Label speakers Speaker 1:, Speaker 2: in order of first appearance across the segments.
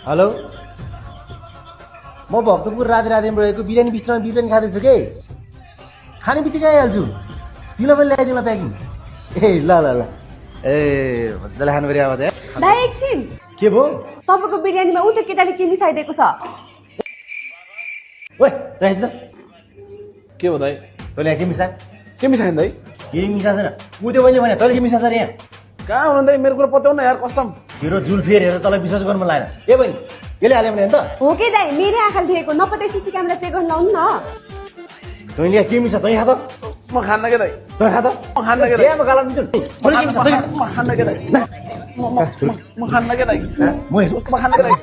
Speaker 1: hello म भक्तपुर राधेराधेमा रहेको बिरयानी बिस्ट्रोमा बिरयानी खाँदैछु के खाने बित्तिकै आइहाल्छु तिमीलाई पनि ल्याइदिउँला प्याकिङ ए ल ल ल ए मजाले खानु पऱ्यो अब त
Speaker 2: भाइ एकछिन
Speaker 1: के भयो
Speaker 2: तपाईँको बिरयानीमा उ त्यो केटाले के मिसाइदिएको छ
Speaker 1: ओए रहेछ त
Speaker 3: के हो दाइ
Speaker 1: तैँले के मिसा
Speaker 3: के मिसाइन दाइ
Speaker 1: के मिसा छैन ऊ त्यो मैले भने तैँले के मिसा छ रे यहाँ
Speaker 3: कहाँ हुनु दाइ मेरो कुरा पत्याउन यार कसम
Speaker 1: तेरो जुल्फी हेरेर तँलाई विश्वास गर्नु मन लागेन ए बहिनी यसले हाल्यो भने त
Speaker 2: हो कि दाइ मेरै आँखाले देखेको नपत्याइ सिसी क्यामेरा चेक गर्न लाउनु न
Speaker 1: तैँले के मिसा तैँ खा त
Speaker 3: म खान्न के दाइ
Speaker 1: तँ खा त
Speaker 3: म खान्न के दाइ
Speaker 1: म गाला दिन्छु तैँले के मिसा तँ खा
Speaker 3: म खान्न के दाइ म खान्न के दाइ
Speaker 1: म हेर्छु
Speaker 3: म खान्न के दाइ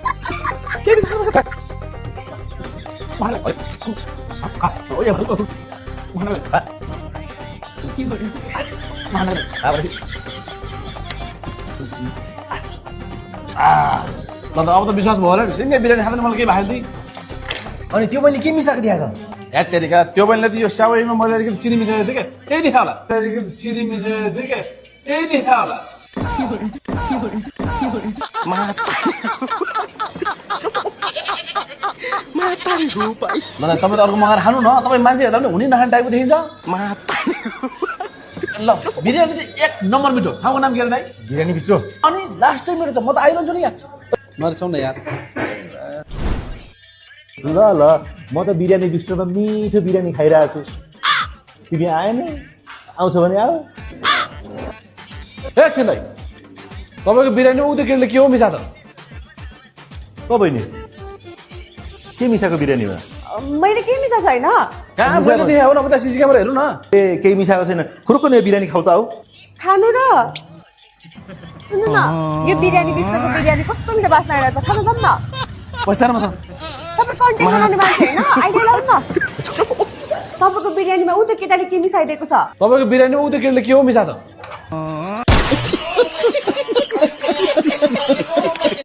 Speaker 3: के मिसा ओ या भुक म खान्न के म खान्न के ल त अब त विश्वास भयो होला नि सिङ्गै बिरयानी खाँदैन मलाई केही भएको थिएँ
Speaker 1: अनि त्यो मैले के मिसाएको दिए त
Speaker 3: या तेरिका त्यो बहिनीले त यो स्याउमा मैले अलिकति चिनी मिसाएको थिएँ क्या त्यही देखा होला अलिकति चिनी मिसाएको थिएँ क्या त्यही देखा होला मलाई तपाईँ त अर्को मगाएर खानु न तपाईँ मान्छे हेर्दा पनि हुने नखाने टाइपको देखिन्छ ल बिरयानी चाहिँ एक नम्बर मिठो ठाउँको नाम के अरे दाइ
Speaker 1: बिरयानी बिस्ट्रो
Speaker 3: अनि लास्ट टाइम मेरो छ म त आइरहन्छु नि यहाँ नरिसाउ न यार
Speaker 4: ल ल म त बिरयानी बिस्ट्रोमा मिठो बिरयानी खाइरहेको छु तिमी आएन आउँछ भने आऊ
Speaker 3: एकछिन दाइ तपाईँको बिरयानीमा उ त्यो केटीले के हो मिसा छ
Speaker 4: को बहिनी के मिसाएको बिरयानीमा
Speaker 2: मैले के मिसा छैन
Speaker 3: कहाँ मैले देखेँ हो न त सिसी क्यामेरा हेर्नु न
Speaker 4: ए केही मिसाएको छैन खुर्को न बिरयानी खाऊ त आऊ
Speaker 2: खानु र सुन्नु न यो बिरयानी बिस्ट्रोको बिरयानी कस्तो मिठो बास्ना आइरहेछ खानु जाऊँ न
Speaker 3: पैसा र मसँग
Speaker 2: तपाईँ कन्टेन्ट बनाउने मान्छे होइन आइडिया लाउनु न तपाईँको बिरयानीमा उ त्यो केटाले के मिसाइदिएको छ
Speaker 3: तपाईँको बिरयानीमा उ त्यो केटीले के हो मिसा छ